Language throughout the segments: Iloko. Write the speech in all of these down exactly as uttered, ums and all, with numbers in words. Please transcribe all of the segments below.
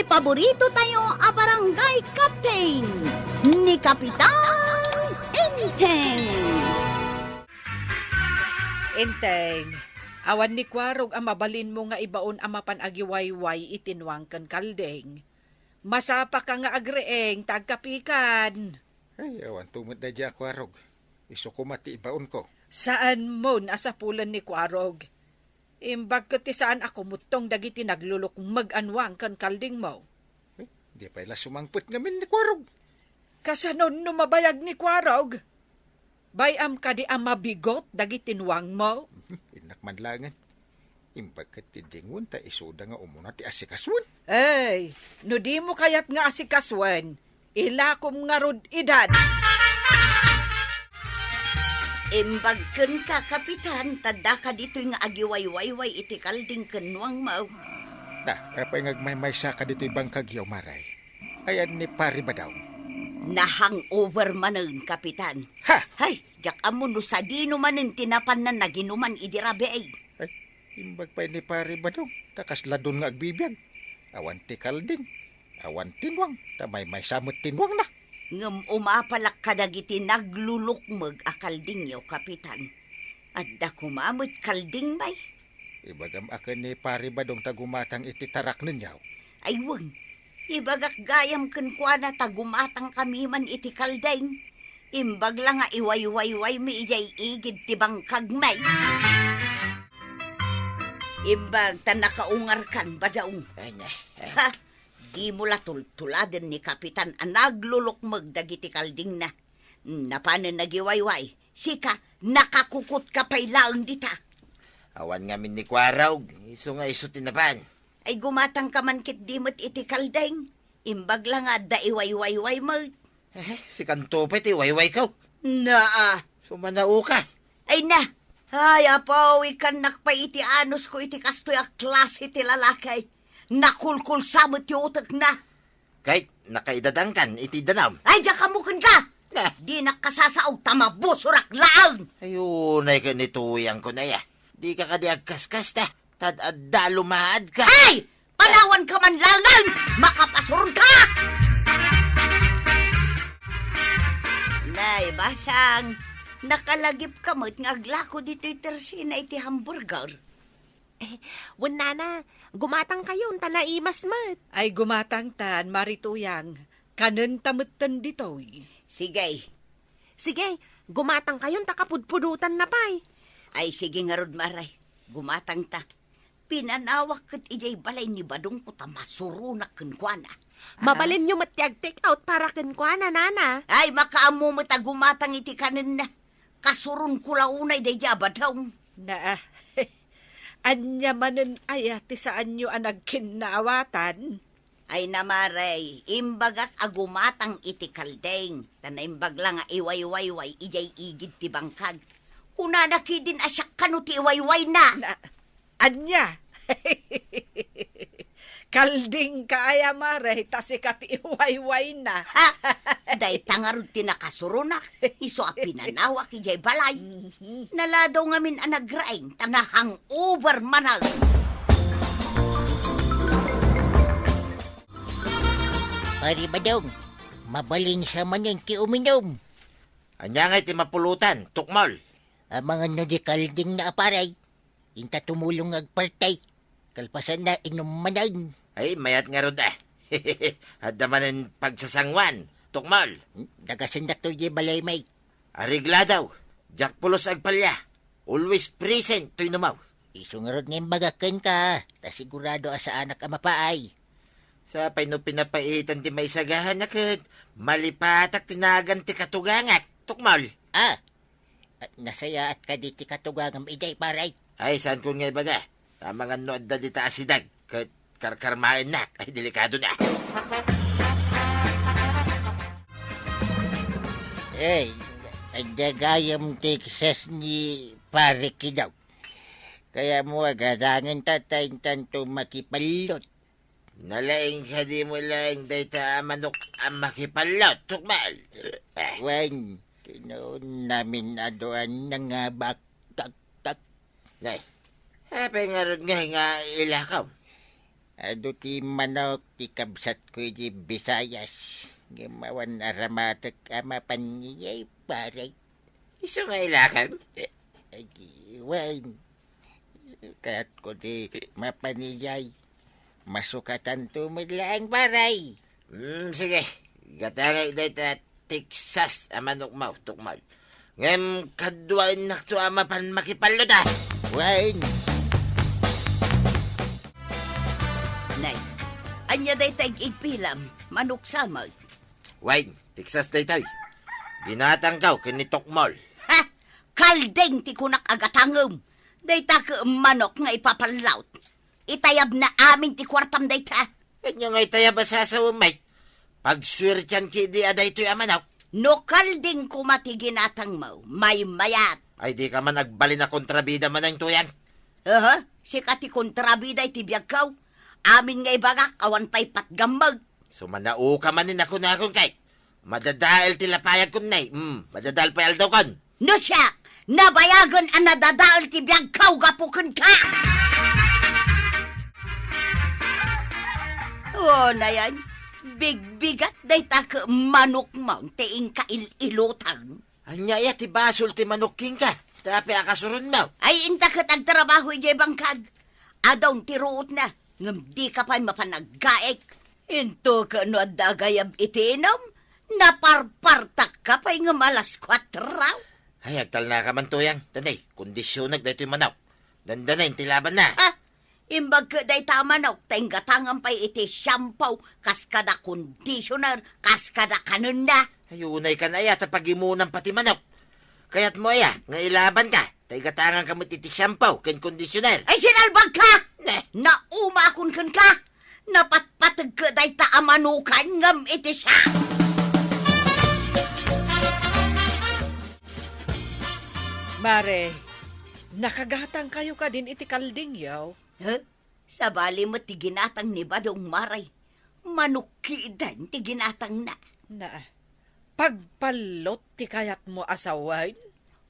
Paborito tayo a barangay captain, ni Kapitan Enteng. Enteng, awan ni Kuarog a mabalinmo nga ibaon a mapan agiwayway iti nuang ken kalding. Masapaka nga agreeng ta agkapikan. Ay, awan to met daydiay a Kuarog. Isu koma ti ibaonko. Saanmon a sapulen ni Kuarog. Imbag ket ti saan a kumuttong dagiti naglulukmeg a nuang ken kaldingmo. Eh, di pay la sumangpet ngamin ni Kuarog. Kasanon no mabayag ni Kuarog? Bay-am kadi a mabigot dagiti nuangmo? Innak man laengen. Imbag ket ti dingon ta isuda nga umuna ti asikasuen. Ey, no dimo kayat nga asikasuen, ilakom ngarud idan. Imbag kenka, Kapitan, ta daka ditoy nga agiwaywayway iti kalding ken nuangmo. Ah, apay nga agmaymaysa ka ditoy bangkagyo, Maray? Ayan ni Pari Badong. Na-hangover manen, Kapitan. Ha! Hay, diak ammo no sadino manen ti napanna naginuman idi rabii. Ay, imbag pay ni Pari Badong, ta kasla don nga agbibiag. Awan ti kalding, awan ti nuang, ta maymaysa met ti nuangna. Ngem umapalak kadagiti naglulukmeg a kaldingyo, Kapitan. Adda koma met kalding, bay. Ibagam a ken ni Pari Badong ta gumatang iti taraknenyo. Ay, wen. Ibagak gayam kenkuana ta gumatangkami man iti kalding. Imbag la nga iwaywaywaymi idiay igid ti bangkagmi. Imbag ta nakaungarkan, Badong. Ay, na. Ha? Dimo la tultuladen ni Kapitan a naglulukmeg dagiti kaldingna. Napanen nagiwayway. Sika, nakakukutka pay laeng dita. Awan ngamin ni Kuarog, isu nga isu ti napan. Ay, gumatangka man ketdi met iti kalding. Imbag la nga adda iwaywayway met. Eh, sikanto pay ti iwaywayko. Naa. Sumanao ka. Ay na. Ay, apo, ikannak pay iti anusko iti kastoy a klase ti lalaki. Nakulkulsa met ti utekna. Ket nakaidadangkan iti danum. Ay, diak ammo kenka! Ah. Dinak kasasaog ta mabusorak laeng! Ay, unay ket ni tuyangko na ya. Dika kadi agkaskasta, ta adda lumaadka. Ay! Panawanka man laeng! Makapasuronka! Nay, basang, nakalagipka met nga aglako ditoy tersina iti hamburger. Eh, wen, nana, gumatangkayon ta naimas met. Ay, gumatangtan, Mari Tuyang. Kanenta metten ditoy. Sige. Sige, gumatangkayon ta kapudpudotanna pay. Ay, sige ngarud, Mari. Gumatangta. Pinanawak ket idiay balay ni Badongko ta masuronak kenkuana. Mabalinyo met ti ag-take out para kenkuana, nana. Ay, makaammo met a gumatang iti kanenna. Kasuronko la unay daydiay a Badong. Na, ania manen aya ti saanyo a nagkinnawatan? Ay na, Mari, imbagak a gumatang iti kalding, ta naimbag la nga iwaywayway idiay igid ti bangkag. Kunana kidin a siak kano ti iwaywayna. Na, ania? Kalding ka aya, Mari, ta sika ti iwaywayna. Ha? Dayta ngarud ti nakasuronak, isu a pinanawak idiay balay. Mhm. Naladaw ngamin a nagraing, ta na-hangover manen. Pari Badong, mabalin sa manen ti uminum. Ania ngay ti mapulutan, Tukmol? Amangan no di kalding na, a Pari. Inta tumulong nga agparti. Kalpasanna, inum manen. Ay, mayat ngarud, a. Adda manen pagsasanguan, Tukmol. Hmm? Dagasendak toy di balay, mate. Areglado. Diak pulos agpalya. Always present toy inumaw. Isu ngarud nga imbagak kenka, ta sigurado a saanak a mapaay. Sapay no pinapaitan ti maisagahanak ket malipatak ti nagan ti katugangak, Tukmol. Ah, nasayaat kadi ti katugangam idiay, Pari? Ay, saankon nga ibaga. Amangan no adda dita a sidag, ket karkarmaennak. Ay, delikado na. Ay, adda gayam Texas ni Pari Kidong. Kayatmo a gadangen ta, ta intanto makipallot. Nalaing kadi mo laeng dayta a manok a makipallot, Tukmol. Eh. Wen, kinaon namin aduan nga baktaktak. Nay, apay ngarud nga nga ilakaw? Adu ti manok ti kabsatko iti Visayas. Ngem awan aramatek a mapan idiay baray. Isu nga ilakam? Adi, wen. Kayatko ti mapan idiay. Masukatanto met laeng baray. Hmm, sige. Gatangay dayta Texas a manokmo, Tukmol. Ngem kaduaennakto a mapan makipalluda. Wen. Nay, ania dayta ig-igpilam? Manok sa met? Wen, Texas daytoy. Ginatangko ken ni Tukmol. Ha? Kalding ti kunak a gatangem. Dayta ket manok nga ipapallot. Itayabna amin ti kuartam dayta. Ania nga itayab a sasawem, Mike? Pagsuertianki idi a daytoy a manok. No kalding koma ti ginatangmo, maymayat. Ay, dika man agbalin a kontrabida manen, Tuyang. Aha, sika ti kontrabida iti biagko. Amin nga ibagak, awan pay patgammeg. Sumanaoka manen a kunakon, kay madadael ti lapayagkon, nay. Hmm, madadael pay aldawkon. No siak, nabayagen a nadadael ti biagko gapu kenka. O, nayan, bigbigat dayta ket manokmo ti inka il-ilutan. Ania aya ti basol ti manok kenka? Ta apay a kasuronmo? Ay, inta ket agtrabaho idiay bangkag. Adaon ti ruotna, ngem dika pay mapan aggaek. Into ket no adda agayab iti inum, naparpartakka pay ngem alas kuatro. Ay, agtalnaka man, Tuyang. Tanay, kondisionek daytoy manok. Dandanen ti labanna. Ha? Imbag ket dayta a manok, ta inggatangan pay iti shampoo, kas kada conditioner, kas kada kanenna. Ay, unay kan aya, ta pagimonam pay ti manok. Kayatmo aya, nga ilabanka, ta igatanganka met iti shampoo ken conditioner. Ay, sinalbagka! Ne? Naumakon kenka! Napatpateg ket dayta a manokan ngem iti siak. Mare, nakagatangkayo kadin iti kaldingyo? Huh? Sabali met ti ginatang ni Badong, Mare. Manok kiden ti ginatangna. Na, pagpallot ti kayatmo a sawen?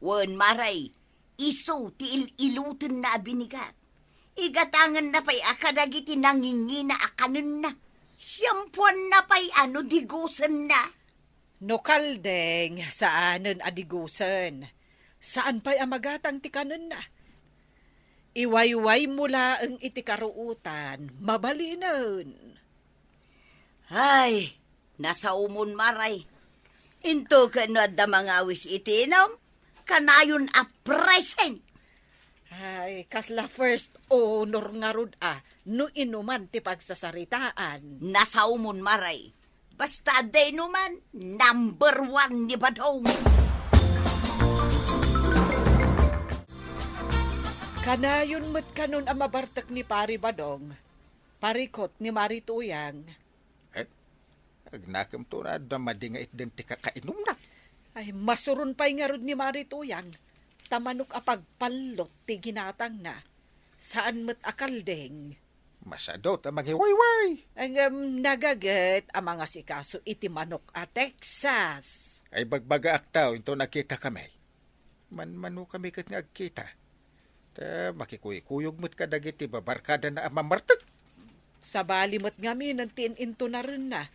Wen, Mare, isu ti il-ilutenna a binigat. Igatangenna pay a kadagiti nangingina a kanenna. Siampuanna pay a no digusenna. No kalding, saanen a digusen. Saan pay a magatang ti kanenna. Iwaywaymo laeng iti karuotan, mabalinen. Ay, nasaomon, Mare. Into ket no adda mangawis iti inum, kanayon a present. Ay, kasla first honor ngarud a, no inuman ti pagsasaritaan. Nasaomon, Mare. Basta adda inuman, number one ni Badong. Kanayon met kanon a mabartek ni Pari Badong, parikut ni Mari Tuyang. Eh, agnakemto no adda madi nga itden ti kakainumna. Ay, masuron pay ngarud ni Mari Tuyang, ta manok a pagpallot ti ginatangna. Saan met a kalding. Masado ta mangiwayway. Ngem nagaget a mangasikaso iti manok a Texas. Ay, bagbagaak ta, inton nakitakami. Manmanokami ket nga agkita. Ta makikuykuyog met kadagiti babarkadana a mamartek. Sabali met ngamin ti in-intunarenna.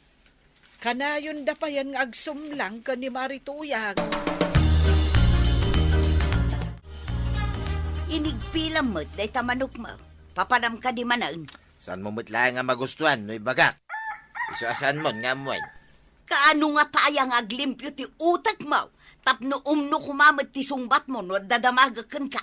Kanayonda payen nga agsumlang ken ni Mari Tuyang. Inigpilam met dayta manokmo. Papanam kadi manen? Saanmo met laeng a magustuan no ibagak. Isu a saanmon nga ammoen. Kaano ngata aya nga aglimpio ti utekmo tapno umno koma met ti sungbatmo no adda damagek kenka?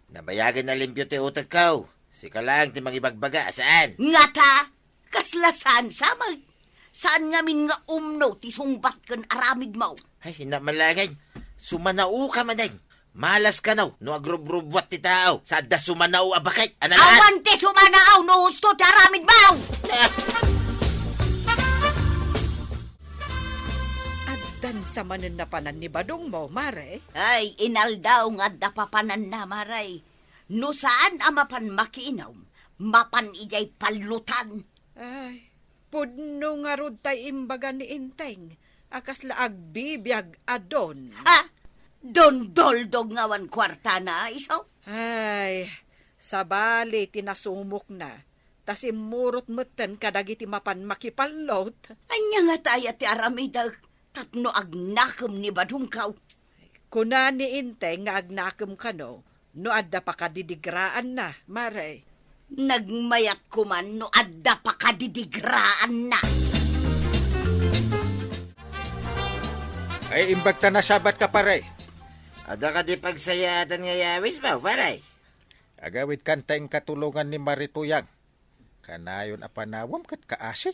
Nabayagen a limpio ti utekko. Sika laeng ti mangibagbaga a saan. Ngata, kasla saan sa met. Saan ngamin nga umno ti sungbat ken aramidmo. Ay, inna, malaengen. Sumanaoka manen. Malas kano no agrubrubuat ti tao sa adda sumanao a baket a nalaat. Awan ti sumanao no husto ti aramidmo! Ah! Addan sa manen napanan ni Badongmo, Mare? Ay, inaldaw nga adda papananna, Mare. No saan a mapan makiinom, mapan idiay pallutan. Ay, pudno ngarud tay imbaga ni Enteng a kasla agbibiag a don. Ha? Don Doldog nga awan kuartana, isu? Ay, sabali ti nasumokna. ta simmurot metten kadagiti mapan makipallot. Ania ngata aya ti aramidek tapno agnakem ni Badongko? Kuna ni Inteng nga agnakem kano no adda pakadidigraanna, Mare. Nagmayat koman no adda pakadidigraanna. Ay, imbag ta nasabat ka, pare. Adda kadi pagsayaatan nga yawis mo, pare? Agawid kanta ing katulongan ni Mare Tuyang. Kanayon a panawem ket kaasi.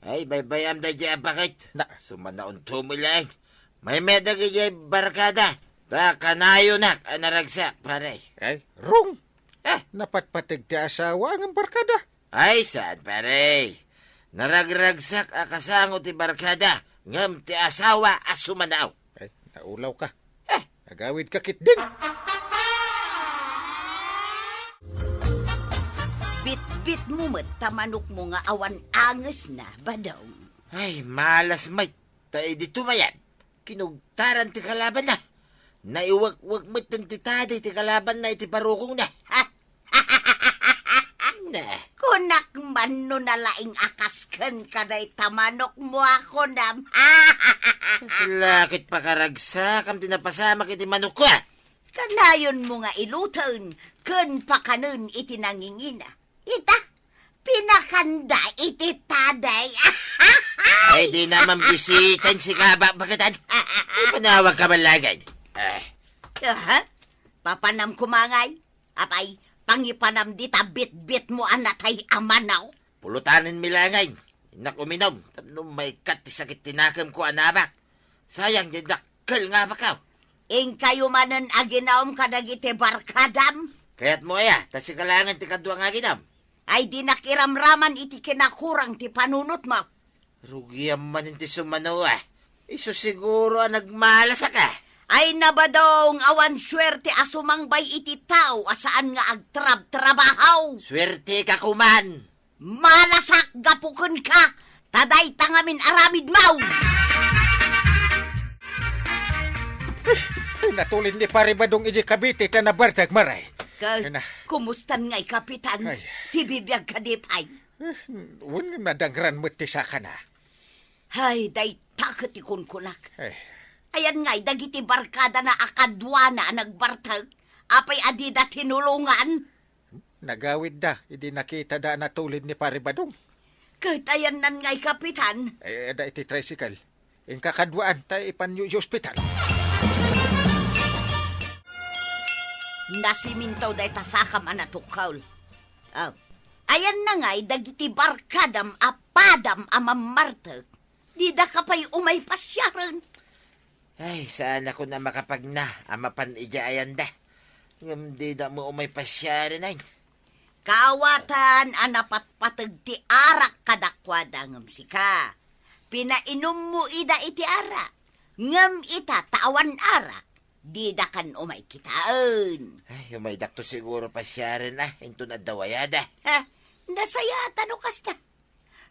Ay, baybay-am daydiay a bakit. Na. Sumanaonto met laeng. Maymayat dagiti barkada. Ta kanayonak a naragsak, pare. Ay, rong. Eh. Napatpateg ti asawa ngem barkada. Ay, saan, pare. Naragragsak a kasango ti barkada, ngem ti asawa a sumanaw. Ay, naulaw ka. Eh. Agawid ka ketdin. Bitbit mo met ta manok mo nga awan angesna, Badong. Ay, malas met. Ta idi tumayab, kinugtaran ti kalabanna. Naiwekwek met ti tadi ti kalabanna iti barukongna. Na. Kunak man no nalaing a kas kenka dayta manok mo a kunam. Kasla ket pakaragsakam ti napasamak iti manokko, a? Kanayon mo nga iluten ken pakanen iti nangingina. Ita, pinakanda iti taday. Ay, di naman bisiten si Kaba, bakitan. Ay, panawag ka man laeng. Eh. Aha? Papanam kumangay? Apay, pangipanam dita bitbit mo a natay a manok? Pulutanenmi laeng. Innak uminom, tapno maikkat ti sakit ti nakemko a nabak. Sayang, diay dakkel nga abak. Inkayo manen aginawem kadagiti barkadam? Kayatmo aya, ta sika laeng ti kadua nga aginawem? Ay, dinak iramraman iti kinakurang ti panunotmo. Rugiam man ti sumano, a. Isu siguro a nagmalasaka. Ay, na, Badong, awan suerte a sumangbay iti tao a saan nga agtrabtrabaho. Suerteka koman. Malasak gapu kenka, ta dayta ngamin aramidmo. Ay, natulid ni Pare Badong idiay Cavite ta nabartag, Mare. Ka-, Ay, na. Kumustan ngay, Kapitan? Ay. Sibibiag kadi pay? Eh, wen nga nadangran met ti sakana. Hay, dayta ket ti kunkunak. Eh. Ayan ngay, dagiti barkadana a kaduana a nagbartag, apay a dida tinulongan? Nagawidda idi nakitada a natulid ni Pare Badong. Ket ayannan ngay, Kapitan? Eh, adda iti tricycle. Inka kaduaan, ta ipanyo iti ospital. Nasimintaw dayta sakam a natukkaw. Oh. Ayanna ngay dagiti barkadam a padam a mammartek. Didaka pay umay pasiaren. Ay, saanakon a makapagna a mapan idiay ayanda. Ngem dida met umay pasiaren, ay. Kaawatan a napatpateg ti arak kadakuada ngem sika. Pinainummo ida iti arak. Ngem ita ta awan arak, didakan umay kitaen. Ay, umaydakto siguro pasiaren, a, inton adda wayada. Ha? Nasayaat no kasta.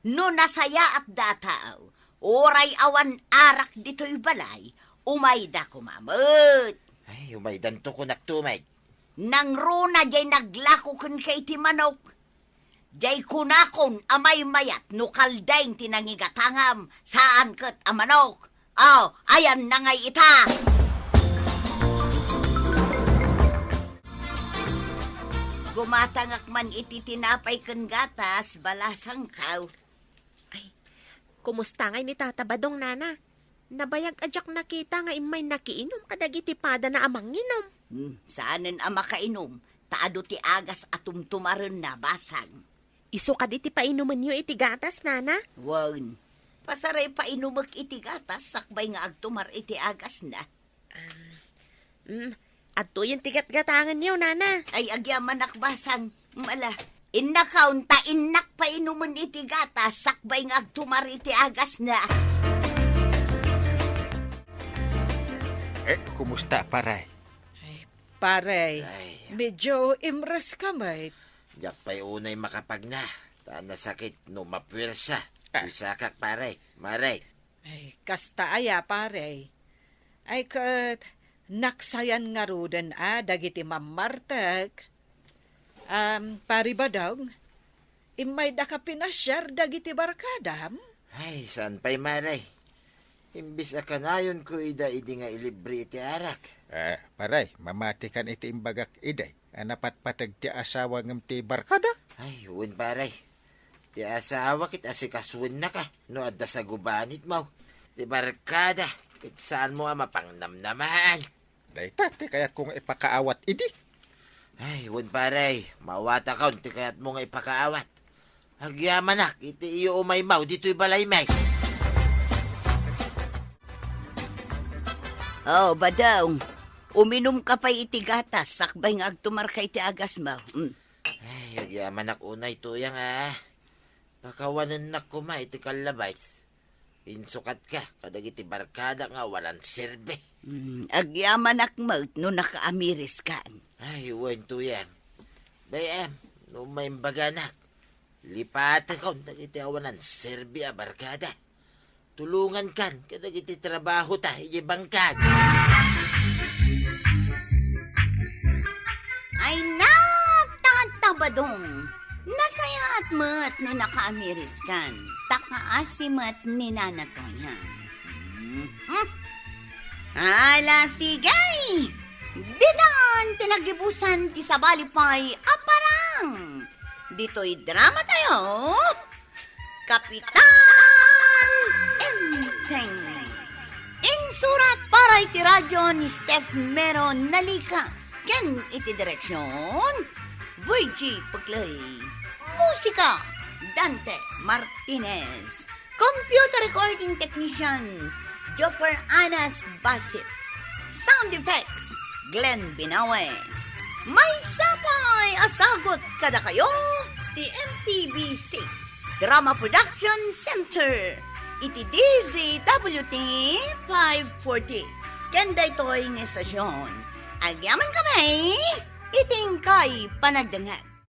No nasayaatda a tao, uray awan arak ditoy balay, umayda koma met. Ay, umaydanto konak tumay. Nangruna diay naglako kenka iti manok. Diay kunakon a maymayat no kaldeng ti nangigatangam, saan ket a manok. Oh, ayanna ngay ita. Gumatangak man iti tinapay ken gatas, balasangkaw. Ay, kumusta ngay ni Tata Badong, Nana? Nabayag a diak nakita nga immay nakiinum kadagiti padana a manginum. Hmm, saanen a makainum, ta adu ti agas a tumtumarenna, basang. Isu kadi ti painumenyo iti gatas, Nana? Wen, pasaray painumek iti gatas sakbay nga agtumar iti agasna. Ah, mm, adtoyen ti gatgatangenyo, Nana. Ay, agyamanak, basang. Mala, innakaon ta innak painumen iti gatas sakbay nga agtumar iti agasna. Eh, kumusta, pare? Ay, pare, Ay. Medyo imres ka met. Diak pay unay makapagna, ta nasakit no mapuwersa. Ah. Pusakak, pare. Mare. Ay, kasta aya, pare. Ay, ket, naksayan ngaruden a dagiti mammartek. Um, Pare Badong, Immaydaka pinasiar dagiti barkadam? Ay, saan pay, Mare. Imbis a kanayonko ida idi nga ilibre iti arak. Eh, Pare, mamatikan iti imbagak idi a napatpateg ti asawa ngem ti barkada? Ay, wen, Pare. Ti asawa ket asikasuennaka no adda sagubanitmo. Ti barkada ket saanmo a mapangnamnamaan. Dayta ti kayatko nga ipakaawat idi. Ay, wen, Pare, maawatakon ti kayatmo nga ipakaawat. Agyamanak iti iyo umaymaw ditoy balaymi. Oh, Badong, uminumka pay iti gatas sakbay nga agtumarka iti agasmo. Mm. Ay, agyamanak unay, Tuyang, a. Pakawanennak koma iti kallabay. Insukatka kadagiti barkada nga awanan serbi. Mm, agyamanak met no nakaamiriskan. Ay, wen, Tuyang. Bay-am, no maimbaganak, lipatekon dagiti awanan serbi a barkada. Tulongankan kadagiti trabahota idiay bangkad. Ay, nagtatta, Badong. Nasayaat met no nakaamiriskan. Ta kaasi met ni Nana Toyang. Mhm. Ala, sige! Ditan ti nagibusan ti sabali pay a parang. Ditoy drama tayo, Kapitan Enteng. Insurat para iti radyo ni Steph Mero Nalica ken iti direksyon, Virgie Puclay. Musika, Dante Martinez. Computer recording technician, Jopper Anas Basit. Sound effects, Glenn Binawe. Maysa pay a sagut kadakayo ti M P B C Drama Production Center iti D Z W T five forty. Ken daytoy nga estasion, agyamankami iti inkay panagdengngeg.